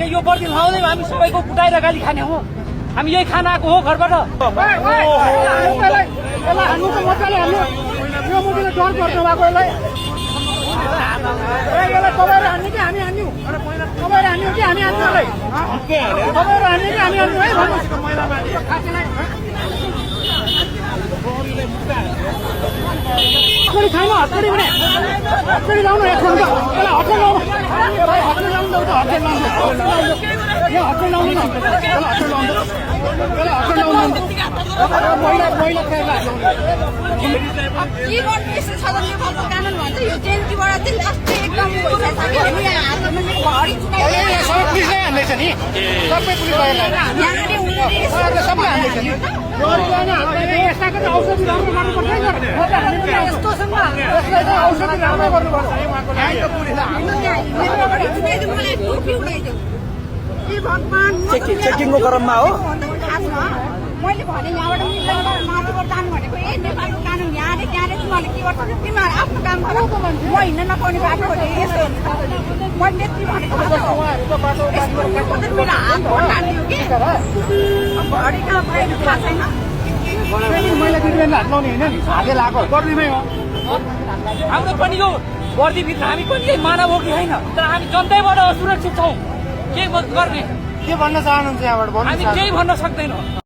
यो बर्दी लाउँदै हामी सबैको कुटाएर गाली खाने हो। हामी यही खाना आएको हो घरबाट। चेकिङको क्रममा हो। मैले भने यहाँबाट माथिबाट जानु भनेको नेपालको कानुन यहाँले त्यहाँले तिमीहरूले के गर्छ तिमीहरू आफ्नो काम गर म हिँड्न नपाउने बाटो हो यस्तो मैले यति भनेको मेरो हात हाल्यो कि घडी कहाँ पाइनु थाहा छैन। मैले दिदीबहिनीले हात लाउने होइन नि हातले लगाएको बर्दीमै हो। हाम्रो पनि यो बर्दीभित्र हामी पनि यही मानव हो कि होइन, तर हामी जनताबाट असुरक्षित छौँ। के गर्ने के भन्न चाहनुहुन्छ यहाँबाट भन्नु? हामी केही भन्न सक्दैनौँ।